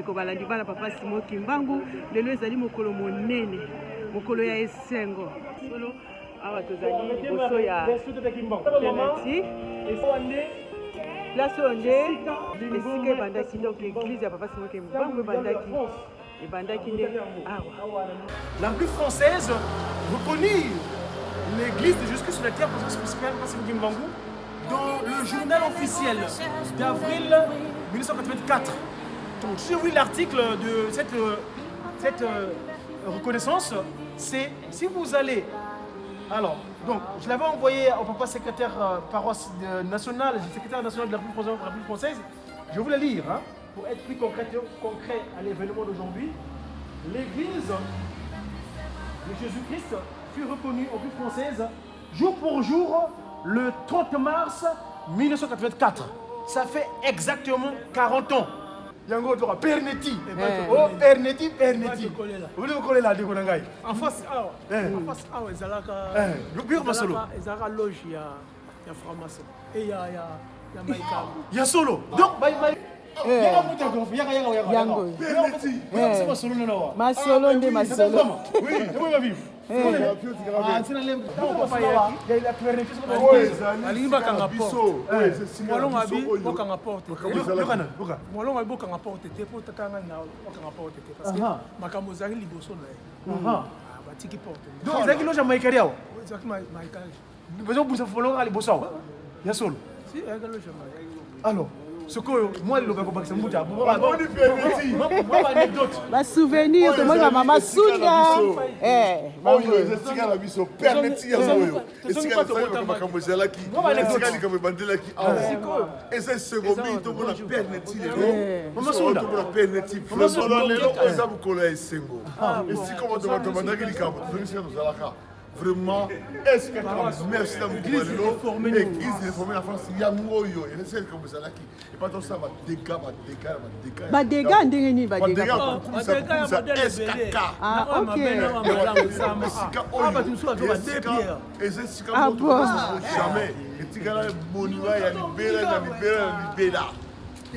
Bandeko balandi bana papa Simon Kimbangu, lelo ezali mokolo monene, mokolo ya esengo. Solo awa tozali liboso ya penalty place oyo nde esika ebandaki, donc église ya papa Simon Kimbangu ebandaki ebandaki nde awa. La République française reconnut l'église de Jésus-Christ sur la terre par spéciale Papa Simon Kimbangu dans le journal officiel d'avril 1984. Donc si vous l'article de cette reconnaissance, c'est si vous allez... Alors, donc, je l'avais envoyé au papa secrétaire paroisse nationale, secrétaire national de la République française. Je voulais lire, hein, pour être plus concret à l'événement d'aujourd'hui. L'église de Jésus-Christ fut reconnue en République française jour pour jour le 30 mars 1984. Ça fait exactement 40 ans. Yango toka Perneti. Oh Perneti, Perneti. Vous voulez coller là ndeko na ngai. En face awa. En face awa ezalaka. Biro masolo. Ezalaka loge ya ya franc-maçon et ya ya ya Maïka. Ya solo. Donc bye bye. Yango. Masolo nde masolo. Oui, oui, Balingi bakanga porte. Mwalongo abi bokanga porte. Mwalongo abi bokanga porte te po tata ngai na bokanga porte te parce que makambo ezalaki liboso na ye. Batiki porte. Donc ezalaki loge ya Maikari awa. Ezalaki Maikari. Bazobundisa folonga liboso awa. Ya solo. Si ezalaki loge ya Maikari. Alors sikoyo mwa liloba kobakisa mbuta basouvenir tomoni bamama Sunda. Oyo eza esika na biso Perneti yango oyo esika nasalaka makambo ezalaki esika likambo ebandelaki awa eza esengo mingi tomona Perneti lelo, tomona Perneti vraiment lelo. Eza mokolo ya esengo, esika bato bato bandaki likambo tozongi esika tozalaka vraiment. Esika merci na mokolo lelo, église réformée na France yango oyo esika likambo ezalaki epa tosala badégâts, badégâts na badégâts. Badégâts ndenge nini? Badégâts. Badégâts? Kokumisa SKK. Esika oyo eza esika moko jamais etikala monument ya libela na libela na libela.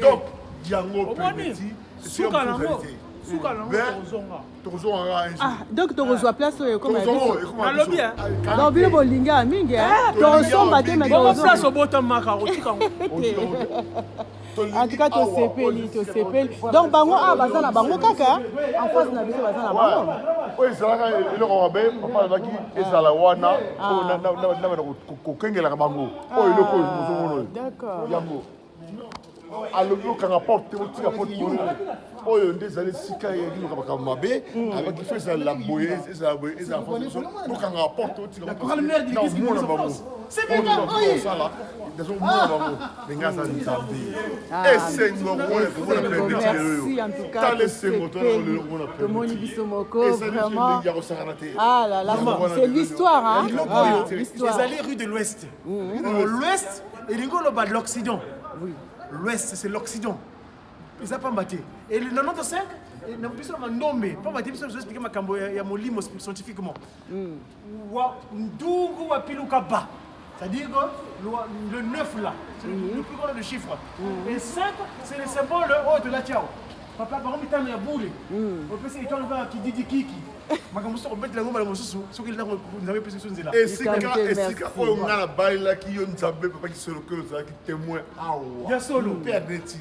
Donc yango Perneti. Suka nango, suka nango tokozonga. Tokozongaka un jour. Ah, donc tokozwa place oyo ekoma ya biso. Nalobi. Donc bino bolingi ya mingi tosomba te, mais bongo place obotamaka otika. En tout cas tosepeli, tosepeli. Donc bango awa baza na bango kaka en face na biso, baza na bango. Oyo ezalaka eloko mabe papa alobaki ezala wana oyo na bana kokengelaka bango oyo eloko oyo mozomona oyo. Yango alobi okanga porte te, otika porte oyo nde ezali esika yakiloka makambo mabe. Abaki fo ezala boye, ezala boye, ezala bokanga porte, otika naomona bango osala, nazomona bango ndenge aza Nzambe. Esengo komona Perneti lelo oyo, tala esengo tona lelo komona. Tomoni biso moko vraiment. Ya kosakana te. Ah là là, c'est l'histoire, hein. Eloko oyo ezali rue de l'Ouest. L'Ouest elingi oloba l'Occident. L'Ouest, c'est l'Occident, eza pamba te. Et le 95 na biso na mandombe pamba te, biso expliquer makambo ya molimo scientifiquement. Wa ndungu wa piluka ba, c'est-à-dire que le 9 là, c'est le plus grand de chiffres, et 5, c'est le symbole oyo tolati awa. Papa bango mitano ya bule opesi étoile kaka kididi kiki makambo mosusu kobetela yango mbala mosusu soki Nzambe epesi biso nzela. Esika oyo nga nabalelaki yo Nzambe, papa Kisolokelo ozalaki témoin awa. Ya solo. Perneti,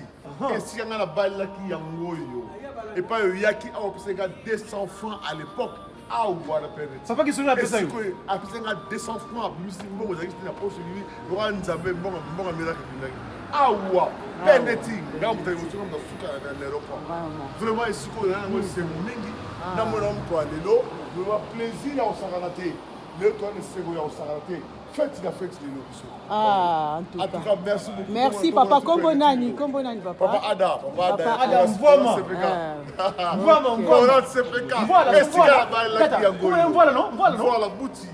esika nga nabalelaki yango oyo epai oyaki awa opesaki nga 200 francs à l'époque awa na Perneti. Papa Kisolo apesa yo? Apesaki nga 200 francs, abimisi mbongo ezalaki te na poche nini loka Nzambe mbongo mbongo amelaki ebimaki awa Perneti. Nga moto liboso nga moto asuka na aéroport. Vraiment esika oyo na yango esengo mingi namona moko ya lelo, vraiment plaisir ya kosakana te. Lelo toza na esengo ya kosakana te, fête na fête lelo biso. Ah, en tout En tout cas, merci beaucoup. Merci papa. Kombo nani? Kombo nani papa? Papa Ada, papa Ada. Papa Ada Mvwama. Mvwama, Mvwama. CPK. Voilà, esika voilà. balaki yango. Tata, voilà, non? Voilà, non? Voilà, buti.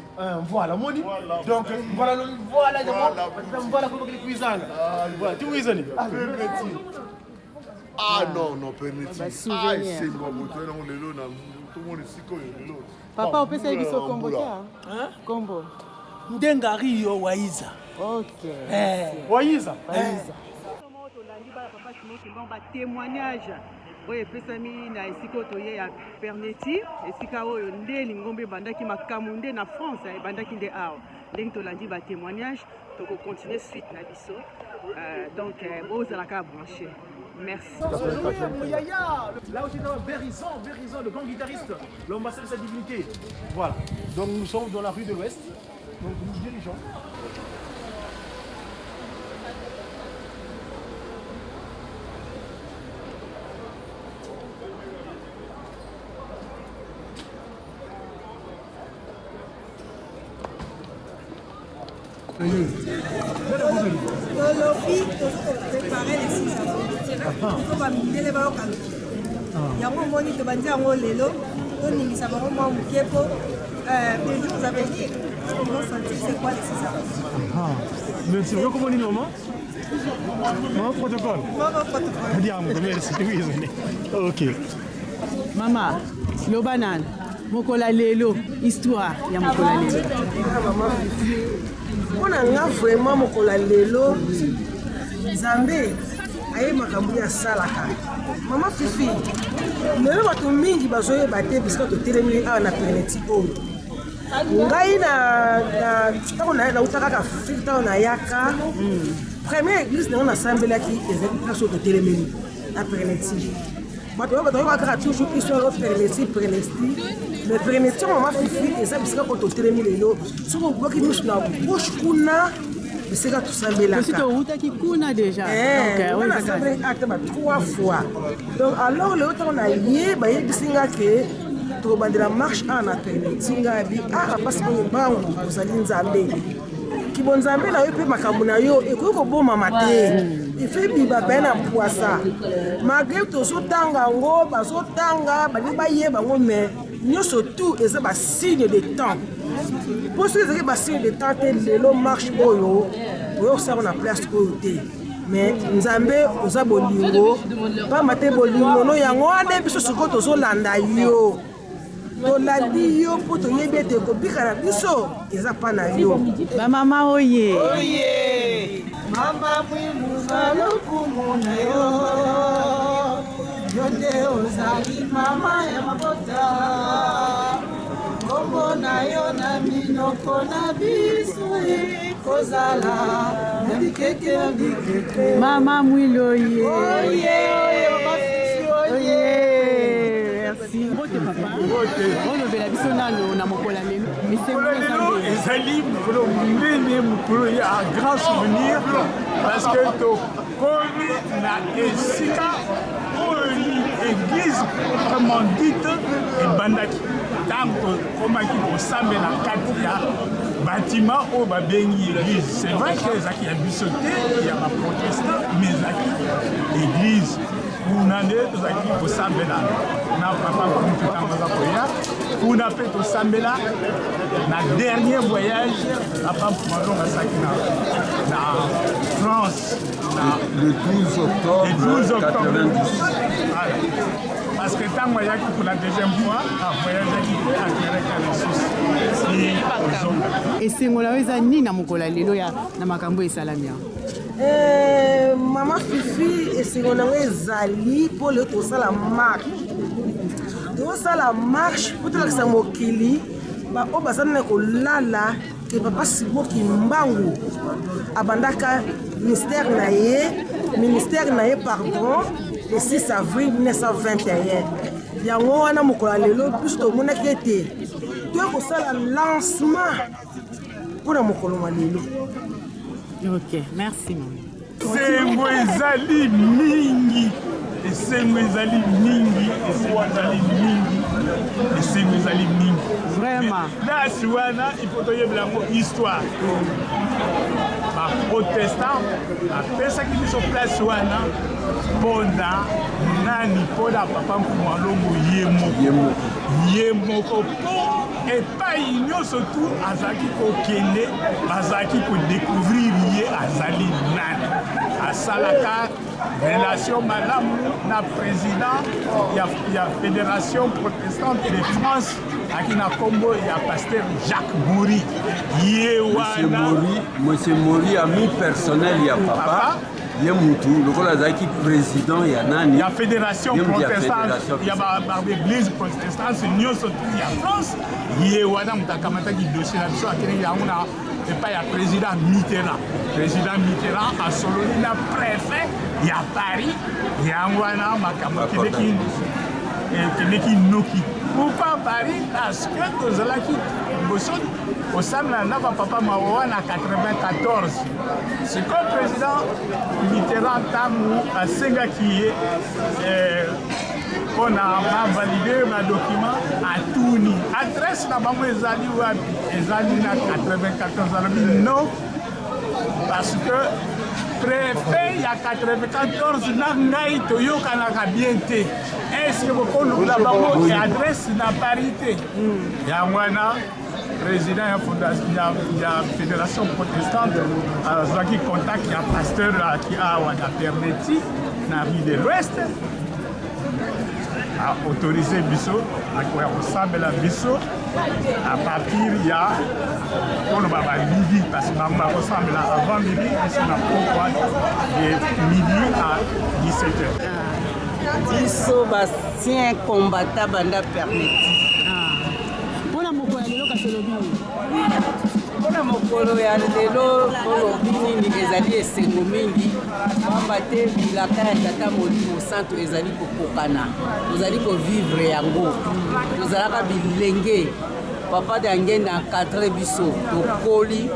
Voilà, moni. Donc, voilà, voilà, Voilà, voilà, comment il cuisine. Voilà, tu cuisines. Perneti. Ah non, non, Perneti. Ba Ah, souvenir. esengo ya moto yango lelo na tomona esika oyo lelo. Papa opesaki biso kombo te? Hein? Kombo? Ndengari yo Waiza. Ok. Wayiza. Waiza. Tolandi bana papa Simon Kimbangu, batémoignage. Oyo epesami na esika oyo toye ya Pernety, esika oyo nde lingomba ebandaki makambo nde na France ebandaki nde awa. Ndenge tolandi ba témoignages, toko continuer suite na biso. Donc bozala kaka branché. Merci. Là où j'étais Bérizan, Bérizan, le grand guitariste, l'ambassadeur de sa divinité. Voilà. Donc nous sommes dans la rue de l'Ouest. Donc nous dirigeons. Tolobi tozokoprépare les 6 avril po bamindele bayoka lokito yango. Omoni, tobandi yango lelo, toningisa bango mwa moke po les jours à venir, ils vont sentir c'est quoi les 6 avril. Merci. Comment on dit, maman? Maman protocole. Maman protocole. Bien, merci. Oui, ok. Mama, loba nani mokolo ya lelo, histoire ya mokolo ya lelo. Mpo na nga, vraiment, mokolo ya lelo, Nzambe aye makambo ye asalaka. Mama Fifi, lelo bato mingi bazoyeba te bisika totelemi awa na Pernety oyo. Ngai na ntango nauta kaka Afrique, ntango nayaka, première église nango nasambelaki ezali place oyo totelemeli na Pernety. Bato oyo bato kaka toujours histoire oyo Pernety, Pernety, mais Pernety, mama Fifi, eza bisika oyo totelemi lelo. Soki obwaki miso na gauche kuna, bisika tosambelaka. Toutaki kuna déjà. Nasambelaki ata ba trois fois. Donc alors lelo, ntango na ye bayebisi nga ke tokobandela marche awa na Pernety, nga bi ah, mpasi bongo mbangu. Ozali Nzambe, kibonzambe na yo mpe makambo na yo ekoki kobomama te. Ife biba pe na mpwasa, malgré tozotanga yango, bazotanga, balingi bayeba yango, mais nyonso tout eza basigne de temps. Mpo soki ezalaki basigne de temps te, lelo marche oyo oyo kosala na place oyo te. Mais Nzambe oza bolingo, pamba te bolingo no yango wana biso sikoyo tozolanda yo, tolandi yo mpo toyebi ete kobika na biso eza mpa na yo. Bamama oye! Mama Mwilu, lokumu na yo, yo nde ozali mama ya mabota. Kombo na yo na minoko na biso ekozala na bikeke na bikeke. Mama Mwilu oye! Oye, oye, mama Fifi, oye! Merci. Mbote papa, olobela biso nano na mokolo ya lelo, esengo lelo ezali mokolo monene, mokolo ya grand souvenir, parce que tokomi na esika oyo église proprement dite ebandaki, ntango tokomaki kosambela kati ya bâtiment oyo babengi église. C'est vrai que ezalaki ya biso te, ya baprotestant, mais ezalaki église. Kuna nde tozalaki kosambela na papa Kulutu ntango aza koya. Kuna mpe tosambela na dernier voyage papa Malonga asalaki na France na le 12 octobre, le 12 octobre 90. Voilà. Parce que ntango ayaki pour la deuxième fois, avoyageaki te, akelaka lisusu kozonga. Esengo na yo eza nini na mokolo ya lelo ya na makambo esalami awa? Mama Fifi, esengo nango ezali mpo lelo tosala marche, tozosala marche mpo tolakisa mokili baoyo baza nana kolala ke papa Simon Kimbangu abandaka mystère na ye, ministère na ye, pardon, le 6 avril 1921. Yango wana mokolo ya lelo biso tomonaki ete toya kosala lancement mpona mokolo mwa lelo. Ok, merci mama. Esengo ezali mingi, esengo ezali mingi, esengo ezali mingi, esengo ezali mingi. Vraiment. Place wana, il faut toyebela yango histoire. Baprotestant bapesaki biso place wana mpona nani? Mpona papa Mfumu Alongo ye moko, ye moko, mpo epai nyonso tu azalaki kokende, bazalaki kodécouvrir ye azali nani. Asalaka relation malamu na président ya Fédération protestante de France, aki na nkombo ya pasteur Jacques Maury, ye wana. Monsieur Maury, ami personnel ya papa. Ye mutu lokola azalaki président ya nani? Ya fédération protestante ya baeglise protestante nyonso ya France. Ye wana moto akamataki dossier na biso, akendeki yango na epai ya président Mitterrand. Président Mitterrand asololi na préfet ya Paris, yango wana makambo ekendeki ekendeki noki. Pourquoi Paris? Parce que tozalaki liboso kosambela na bapapa Mawowa na 94. Sikoyo président Mitterrand ntango asengaki ye mpo na bavalide badocument, atuni adresse na bango ezali wapi, ezali na 94. Alobi non, parce que préfet ya 94 na ngai toyokanaka bien te, est-ce bokolukela bango adresse na Paris te? Yango wana président ya fondation ya fédération protestante azwaki contact ya pasteur aki awa na Pernetti, na rue de l'Ouest, autorisé biso akoya kosambela biso à partir ya koloba ba midi, parce que bango bakosambela avant midi, biso na pokwa de midi à 17 heures. Biso baancien combattant banda Pernetti. Mpona mokolo ya lelo, kasi olobi nini? Mpona mokolo ya lelo tolobi nini? Ezali esengo mingi, pamba te bilaka ya Tata Molimo Santo ezali kokokana, tozali kovivre yango. Tozalaka bilenge, papa Dangenda encadre biso, tokoli.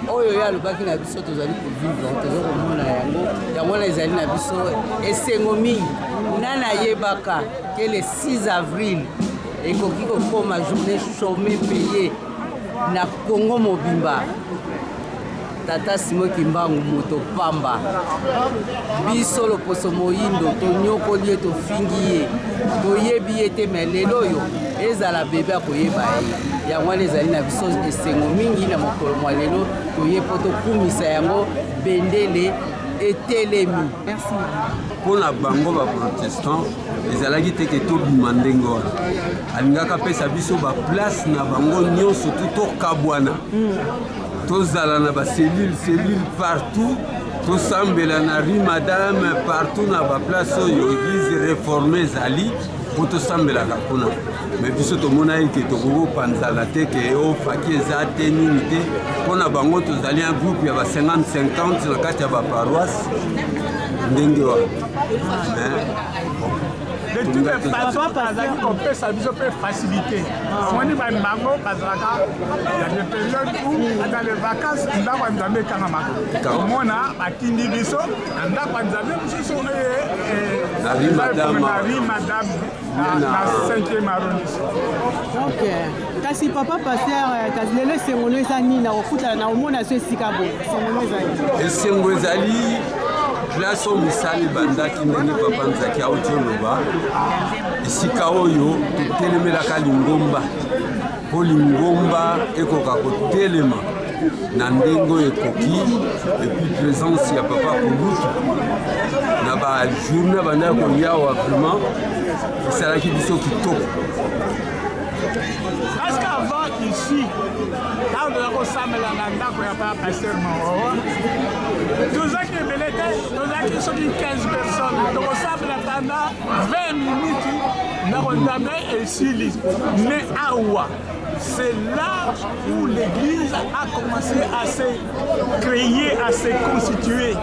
Oyo ye alobaki na biso, tozali kovivre, toza komona yango. Yango wana ezali na biso esengo mingi. Nani ayebaka ke le 6 avril ekoki kokóma journée chômé payé na Congo mobimba? Tata Simo Kimbangu moto pamba, biso loposo moyindo tonyokoli ye, tofingi ye, toyebi ye te, me lelo oyo ezala bebe akoyeba ye. Yango wana ezali na biso esengo mingi na mokolo mwa lelo, toye mpo tokumisa yango, bendele etelemi. Mpo na bango baprotestant ezalaki te ke tobima ndenge wana. Alingaka apesa biso baplace na bango nyonso tu, tokabwana, tozala na bacellule cellule partout, tosambela na rue Madame, partout na baplace oyo église réformé ezali, mpo tosambelaka kuna. Me biso tomona ete tokoki kopanzana te, ke ofaki eza te nini te. Mpo na bango tozali un groupe ya ba 50 50 na kati ya baparoisse ndenge wana. De toutes les façons, bazalaki kopesa biso mpe facilité. Omoni, bango bazalaka ya des périodes où dans les vacances ndako ya Nzambe ekangamaka. Omona batindi biso na ndako ya Nzambe mosusu na rue Madame. Na rue Madame, na 5e arrondissement. Ok, kasi papa pasteur, kasi lelo esengo no eza nini na kokutana na omona so esika boye? Esengo no eza nini? Esengo ezali place oyo misala ebandaki, ndenge papa Nzaki auti oloba, esika oyo totelemelaka lingomba mpo lingomba ekoka kotelema na ndenge oyo ekoki. Et puis présence ya papa Kulutu na bajournée bandaki koyawa, vraiment esalaki biso kitoko. Parce qu'avant ici, ntango toza kosambela na ndako ya papa pasteur Mawawa, tozalaki ebele te, tozalaki soki 15 personnes. Tokosambela pendant 20 minutes, ndako Nzambe esili. Mais awa, c'est là où l'église a commencé à se créer, à se constituer.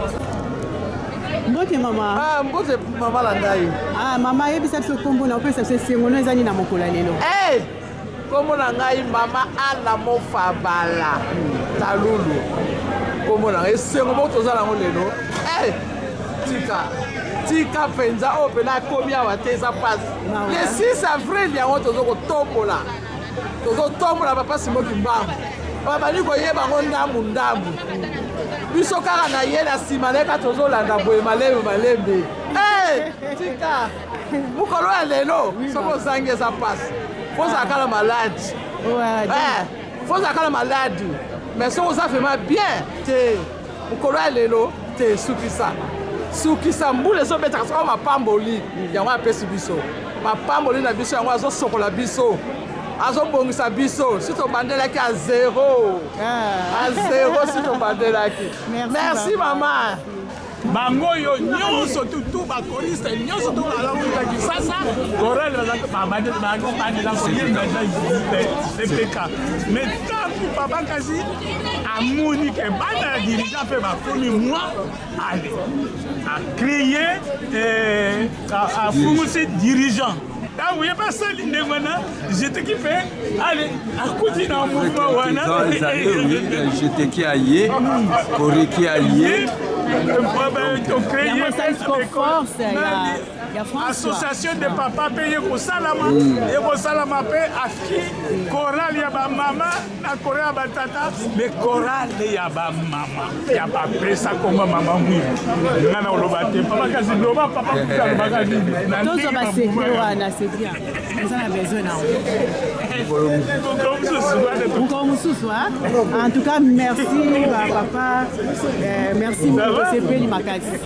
Mbote mama. Ah, mbote mama na ngai. Ah, mama, yebisa biso nkombo na, opesa biso esengo no eza nini na mokolo ya lelo? Hey! Nkombo na ngai mama Ana Mofabala Talulu. Nkombo na ngai, esengo moko toza nango lelo. Hey! Tika tika mpenza oyo mpena akomi awa te, eza mpasi. Le 6 avril yango tozo kotombola, tozotombola papa Simo Kimbangu. Babandi koyeba yango ndambu ndambu, biso kaka na ye na nsima na ye kaka tozolanda boye malembe malembe. Hey, tika mokolo ya lelo, soki ozangi eza mpasi, fozalaka na maladi, fozalaka na maladi. Mais soki oza vraiment bien te, mokolo ya lelo te, sukisa sukisa mbula ezobetaka. Soki mapamboli yango apesi biso, mapamboli na biso yango azosokola biso, azobongisa biso. Si tobandelaki a zéro, a zéro, si tobandelaki. Merci mama. Bango oyo nyonso tutu bakoriste nyonso tu bazakouta Kisasa, chorale babandela koyemba epk. Mais ntango papa kasi amoni ke bana ya dirigeant mpe bakomi mwa ale acreye afungisi dirigeant ntango ye mpe asali ndenge wana jeteki mpe ale akuti na mouvement wana jeteki aye koreki aye association de papa mpe ye kosalama ye kosalama mpe afki chorale ya bamama na chorale ya batata me chorale ya bamama ya bapesa kongo mama mwindu nga na oloba te papa kasi loba papa kuta alobaka nini tozwa basecret wana c'est bien oza na besoin na mokolo mosusu en tout cas merci bapapa euh, merci tosepeli makasi.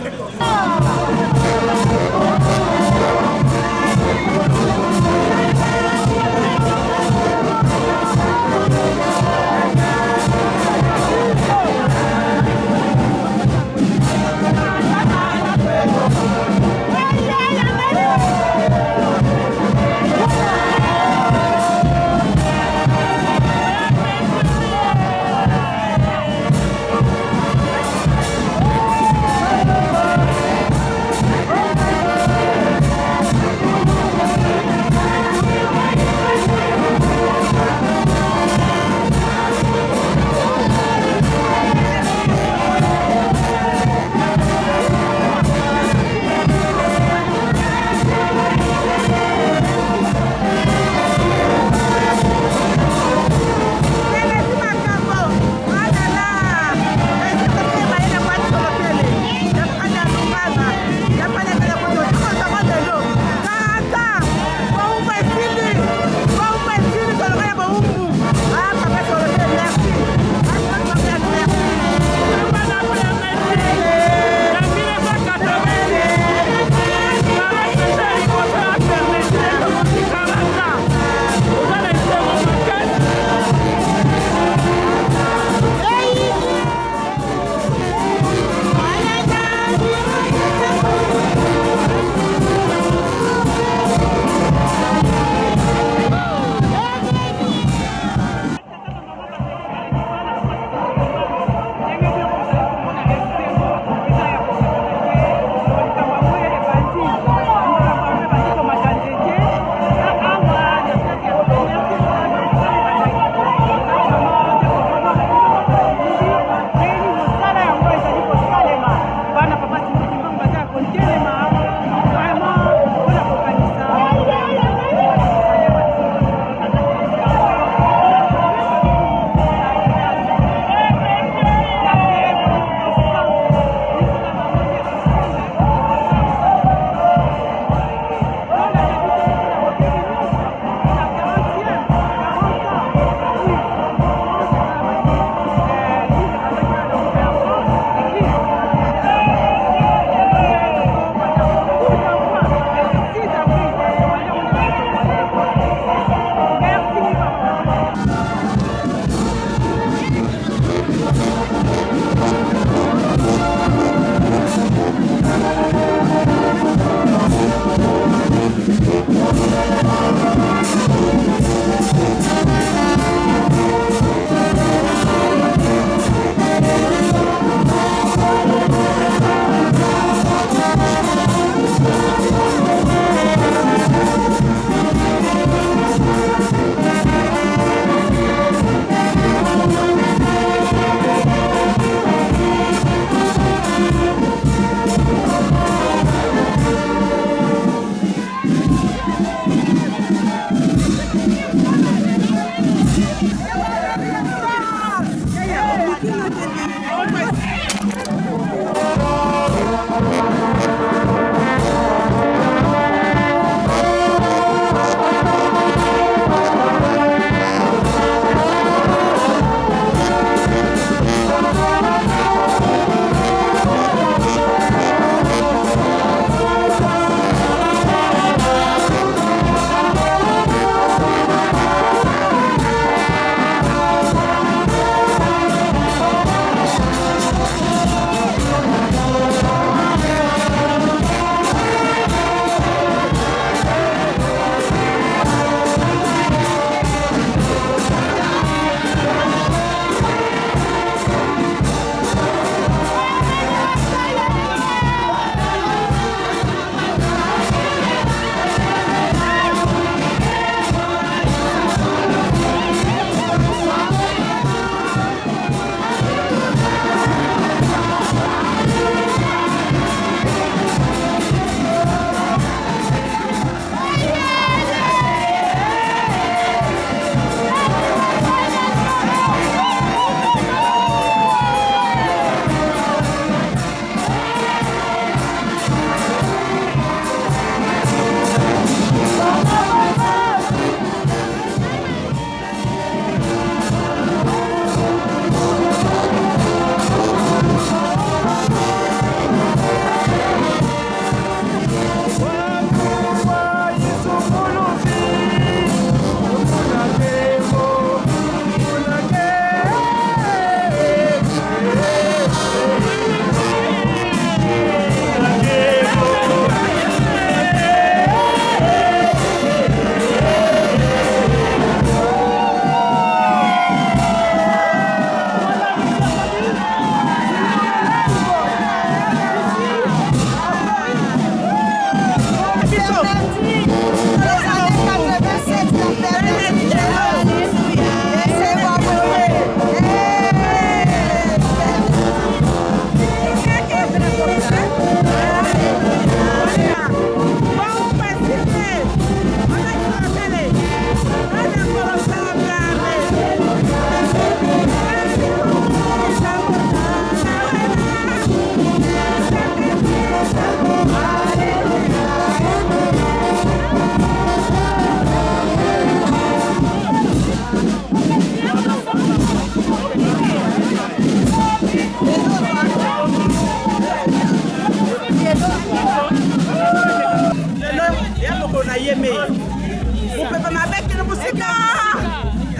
Mopepe mabe kende mosika,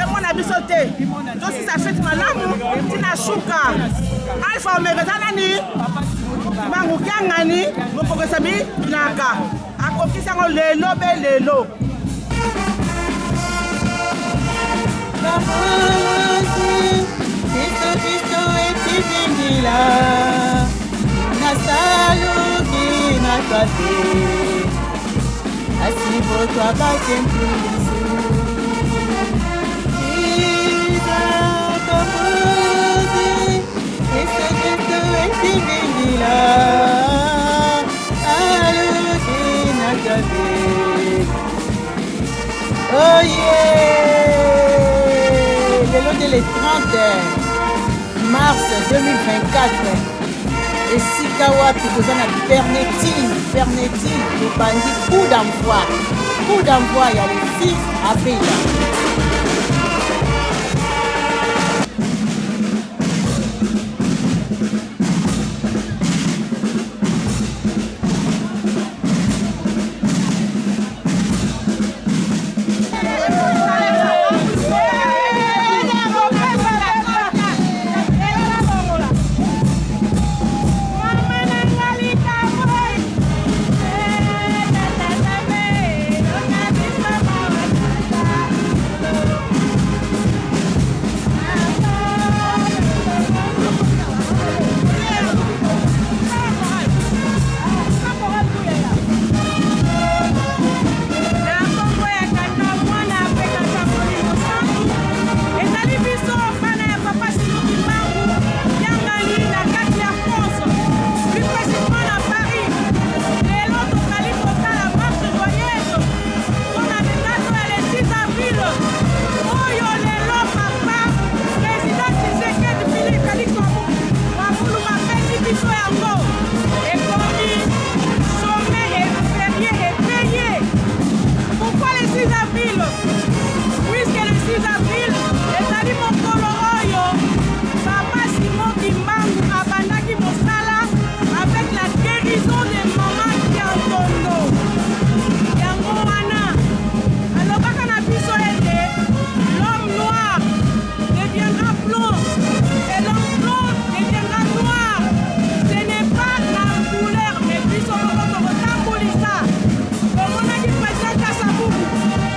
emona biso te. Tosisa feti malamu ntina suka. Alpha Omega eza nani? Kimbangu Kiangani, mokokisa bilaka akokisi yango lelo be lelo. Kristo Kristo etibingila nasaluki na twa te kasi botwa bake mpulusu Iza kombuzi Kristo Kristo etibingila aluki na twa te. Oh yeah! Lelo nde le 30 mars 2024, esika wapi toza na Perneti. Perneti tobandi coup d'envoi, coup d'envoi ya le 6 avril. Na nkombo ya Tata, Mwana mpe Tata Molimo Santu, ezali biso bana ya Papa Simon Kimbangu Kiangani na kati ya France, plus précisément na Paris. Lelo tozali kosala marche joyeuse mpona date ya le 6 avril oyo lelo Papa Président Tshisekedi Philippe Felix Wamulu bapesi biso yango, ekomi sommet et férié et payé. Pourquoi le 6 avril? Puisque le 6 avril ezali mokolo oyo Papa Simon Kimbangu abandaki mosala avec la guérison de Mama Kiantondo. Yango wana alobaka na biso ete l'homme noir deviendra blanc et l'homme blanc deviendra noir. Ce n'est pas la couleur, mais biso moko tokotambulisa. Tomonaki président Kasavubu,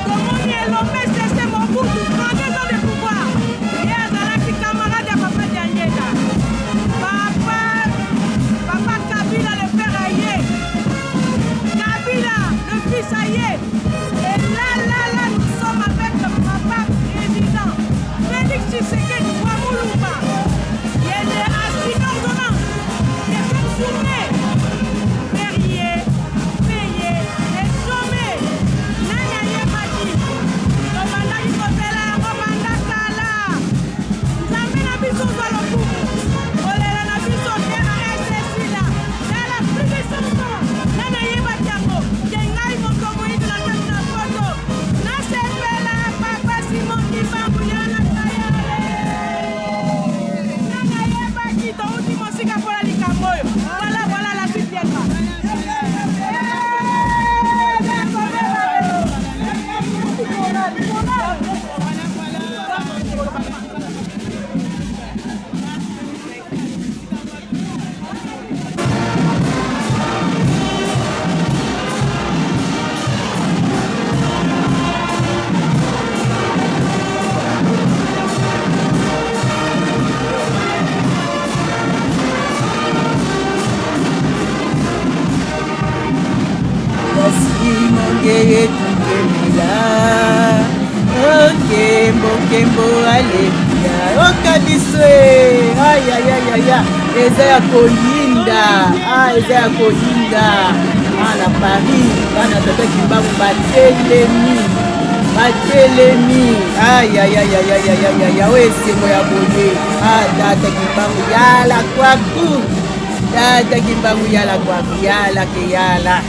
tomoni Elombe Sese Mobutu, 32 ans de pouvoir, ye azalaki camarade ya Papa Diangenda. Papa Kabila le père aye, Kabila le fils aye, et là là là nous sommes avec le papa président Félix Tshisekedi Wamulumba. Ye nde assigné ordonnance de cette journée férié, payé et chômé. Nani ayebaki? Tobandaki kozela yango banda kala. Nzambe na biso ozwa lokumu, kolela na biso te na esesila. Tala plus de 100 ans, nani ayebaki yango? Ke ngai moto moyindo na kati na poto nasepela Papa Simon Kimbangu yana kayale. Nani ayebaki? Touti mosika mpona likambo oyo. Voilà, voilà, la suite viendra. Kasimonge yetukemela okembo nkembo aleluya oka biso ayayayaya eza ya koyinda, eza ya koyinda. Na Paris bana Tata Kimbangu batelemi, batelemi. Ayayayayayaya, oyo esengo ya boye. Tata Kimbangu yala kwaku, Tata Kimbangu yala kwaku, yala ke yala.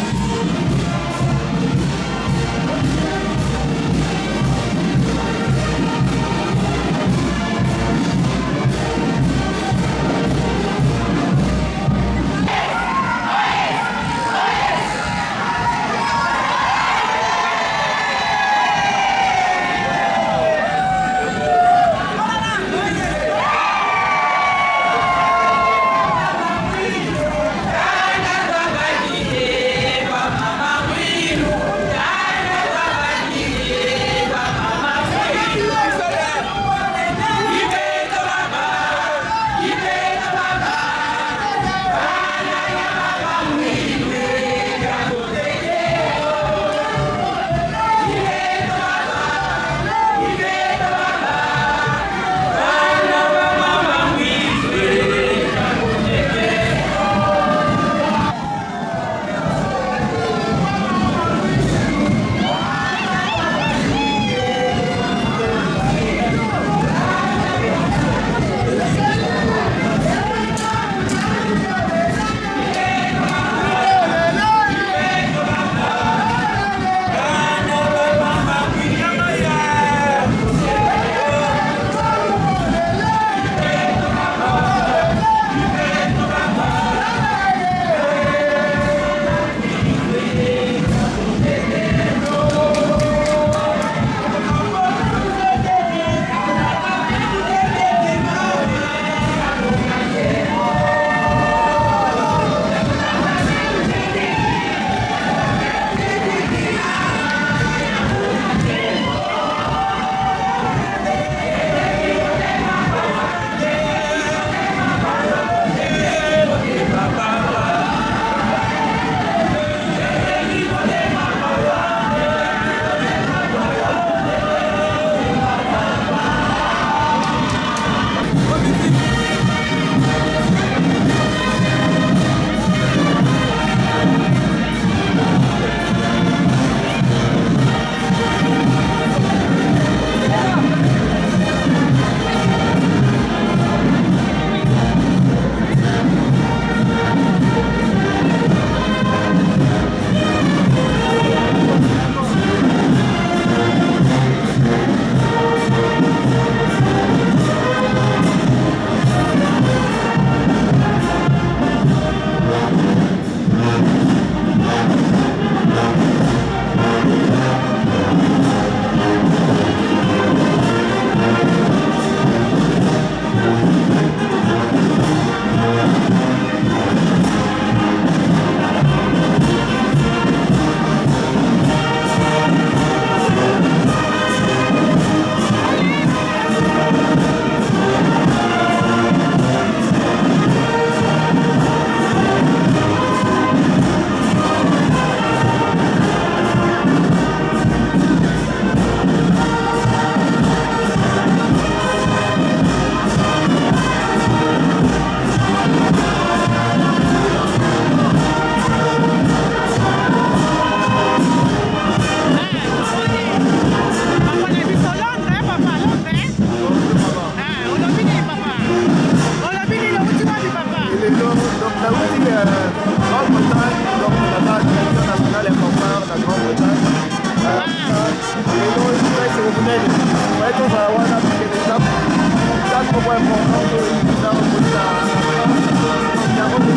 important que nous a reconnu la France. Donc,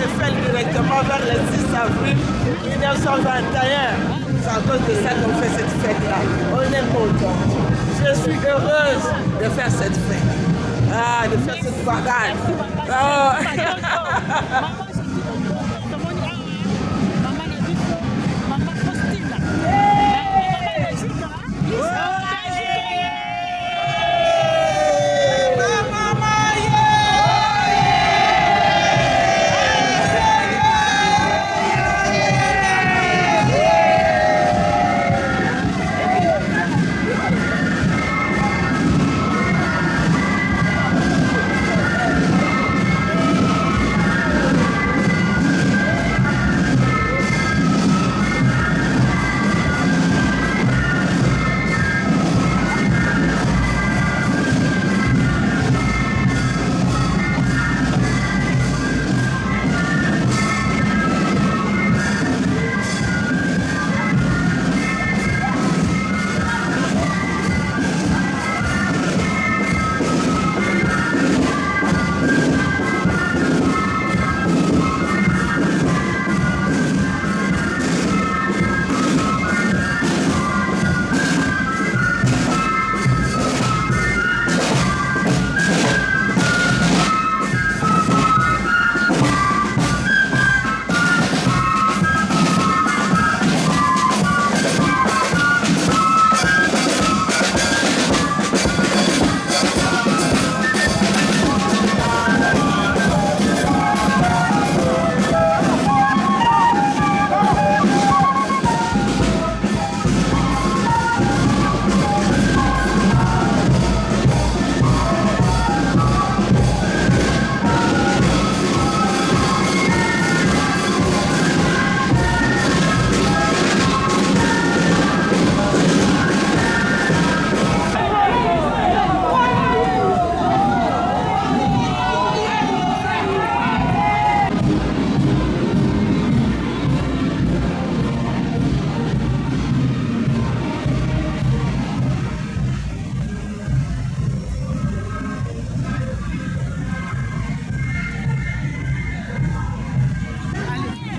Eiffel directement vers le 6 avril 1921. C'est à cause de ça qu'on fait cette fête-là. On est content. Je suis heureuse de faire cette fête. Ah, de faire cette parade. Ah.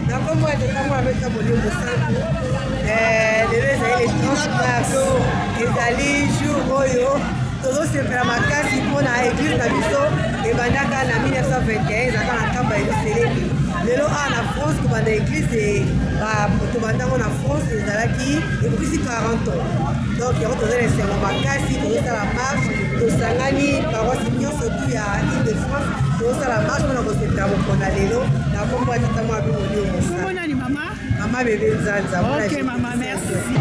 Na nkombo ya tata mwana mpe molimo mosantu eh, lelo ezali le 30 mars ezali jour oyo tozosepela makasi mpo na eglise na biso ebandaka na 1921 ezalaka na nkamba ya yerusalemi lelo awa na france kobanda eglise tobandango na france ezalaki ekokisi 40 ans donc yango toza na esengo makasi tozosala marche tosangani paroisse nyonso tu ya ile de france tozosala marche mpona kosepela mokolo na lelo na kombo ya tata mwa bino molimo nani mama mama bebe nzanza ok mama merci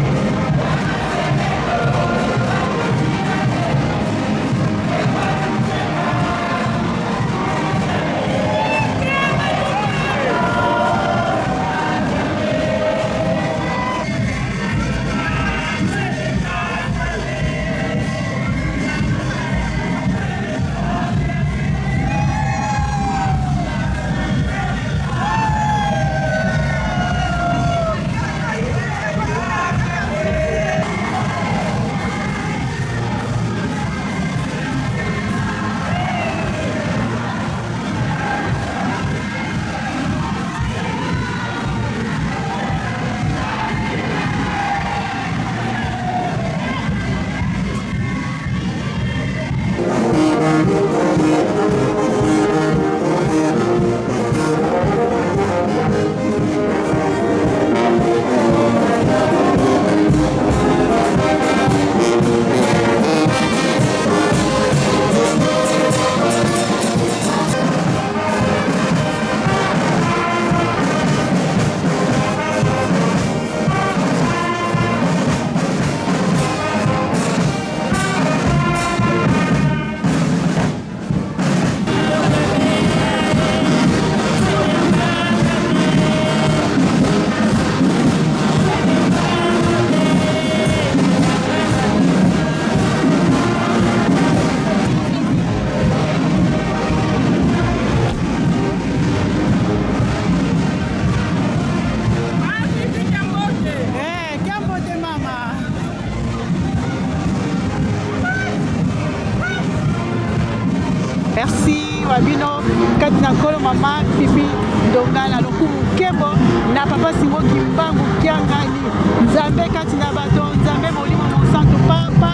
Merci wa bino kati na nkolo mama Fifi Ndongala lokumu nkembo na papa Simon Kimbangu Kiangani, Nzambe kati na bato, Nzambe molimo mosantu, papa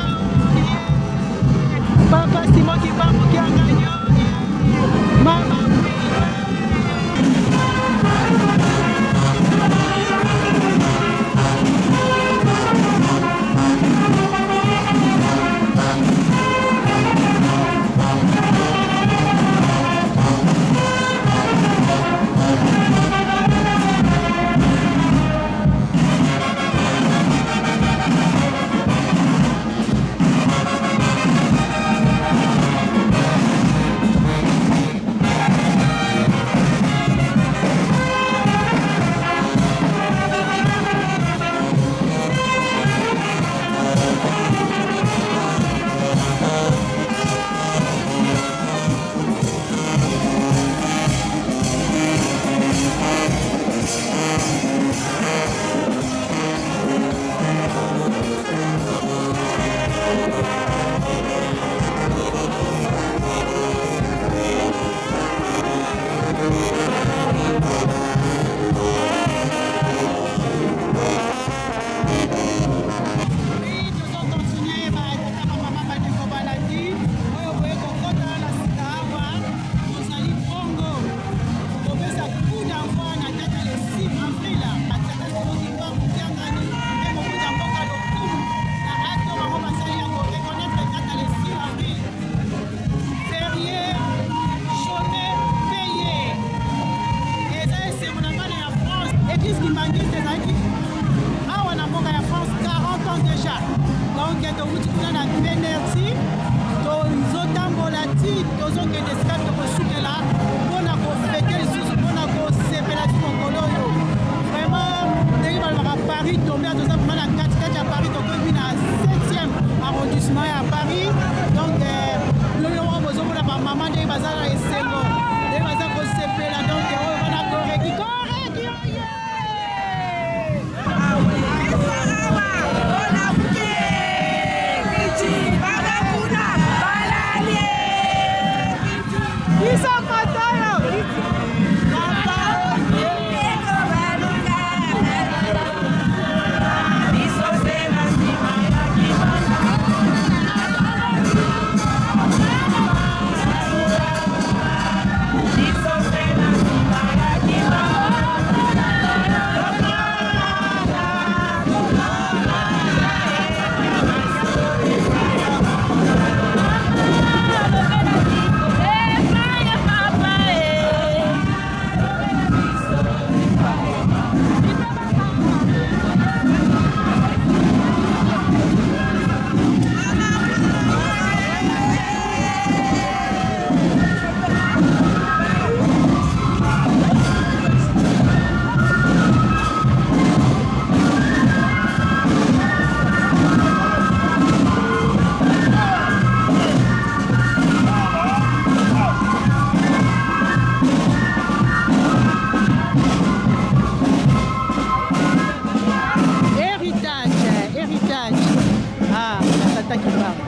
papa Simon Kimbangu Kiangani, mama Église Kimbanguiste ezalaki awa na mboka ya France 40 ans déjà. Donc towuti kuna na Penerti, tozotambola ti tozokende esika tokosukela mpo na kofete lisusu, mpo na kosepela ti mokolo oyo. Vraiment ndenge balobaka Paris tombe, toza vraiment na katikati ya Paris, tokomi na 7e arrondissement ya Paris. Donc bino bino moko bozomona bamama ndenge baza na esengo, ndenge baza kosepela. Donc oyo wana koreki koreki oye biso kotoyo Héritage, héritage. Ah, tata Kimbangu.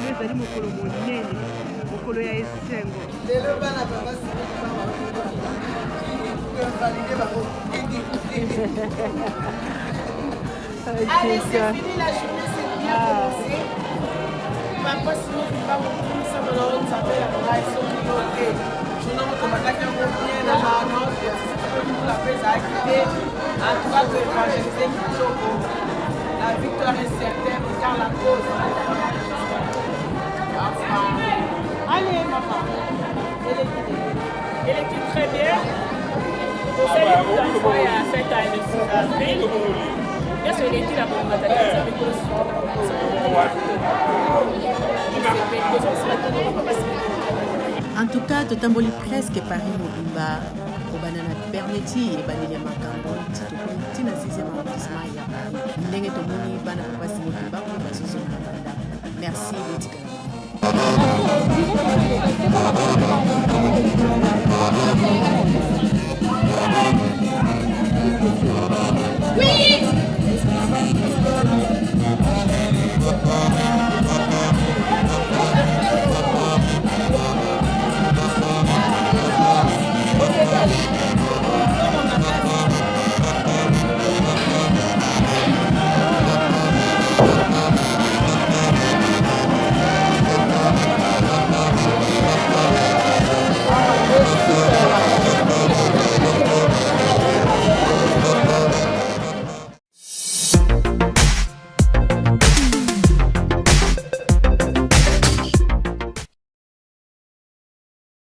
Lelo ezali mokolo monene, mokolo ya esengo. Lelo bana papa valide bango. Allez, c'est fini, la journée s'est bien commencée. Papa Simon Kimbangu kumisa mwana oyo Nzambe ya ngai soki yo te. Journée moko tobandaki yango bien na bana, mbula mpe ezalaki te. En tout cas, to évangélise kitoko. La victoire est certaine car la cause. Allez, maman. Eleki très bien. Tosali kutanfo ya fête ya le 6 avril. Nyonso eleki na bongo tata Nzambe En tout cas, totamboli presque Paris mobimba kobanda na Perneti ebandeli ya makambo ti tokomi ti na 6e arrondissement ya Paris. Ndenge tomoni bana papa Simon Kimbangu bazozonga na bandako. Merci botikala. Oui!